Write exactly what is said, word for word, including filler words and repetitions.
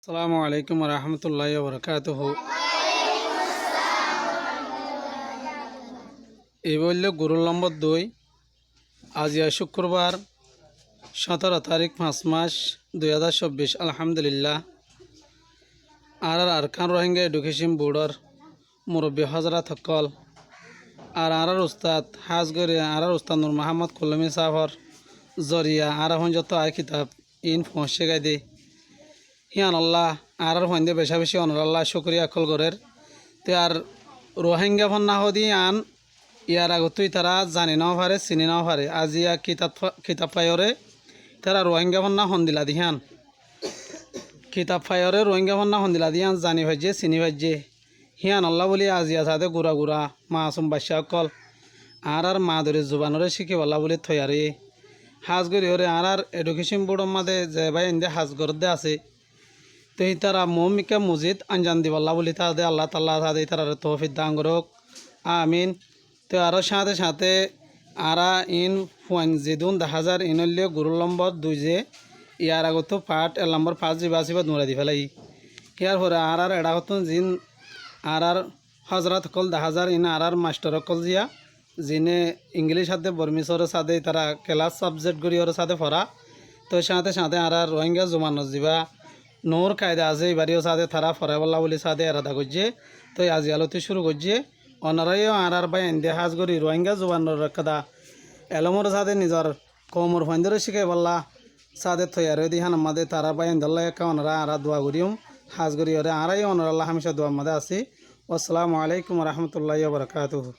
Assalamu alaikum warahmatulláhi wabarakátuhu. Ibá óilde gurúr lombor dui. Aziya cúkkurbar, cótoro tarík, fañs mac, dui házar cóbbic, alhamdulillah. Añárar Arkán Rohingya Education Board or murobbi hózorat ókkol, ar añárar ustad, hás gorí añárar ustad Nur Muhammod Kullumi sáfor zoriya añára foijjonto aái kitab iín foóñsai gai dé. Híanolla añárar fuainde becá-becí onorálla cúkuriya ókkol gorér. Te ar Ruáingga fonná hoóde yían yar agottú ítara zani nófaré, siní nófaré. Aziya kitab fa-, kitab faiyóre ítara Ruáingga fonná hondila de hían. Kitab faiyóre Ruáingga fonná hondila de yían zani faijjé, siní faijjé. Híanolla bóli aziya saáde gura-gura maasum baccá ókkol añárar maadori zubanoré cíkibollá bóli toiyar óiye. Hás goríyoré añárar Education Board or mazé ze báiyaindé hás gorédde asé, te ítara muúmikká muzid anjam dibollá bóli taáde Allah taala taáde ítararé toufik dan gorók. Amin. Te aró cáñte-cáñte añára iín fuain zedún daházar iín óilde gurúr lombor dui ze, yar agottú part ek lombor fañs zibá asé íba duñrai di félaiyí. Yárfore añárar eçákottún ziín añárar hózorat ókkol daházar iín añárar mastor ókkol ziya, ziíne Ingilíc ádde Bormísoré saáde ítara kelás sabjekt goríyoré saáde forá. Toi cáñte-cáñte añárar Ruáingga zubanor zibá noór kaida asé, ibáre yó saáde tará foráibollá bóli saáde erada goijjé. Toi aziyalóttu cúru goijjé. Onoráyó añárar báiyaindé hás gorí Ruáingga zubanor ekkada elómoré saáde nizor koumor fuaindóre cíkaibollá saáde toiyar óiye de híanor mazé tarár báiyaindólla ekká onorá añára dua goríyum. Hás goríyoré añára yó onorálla hámicá duar mazé así. Wassalamu alaikum warahmatulláhi wabarakátuhu.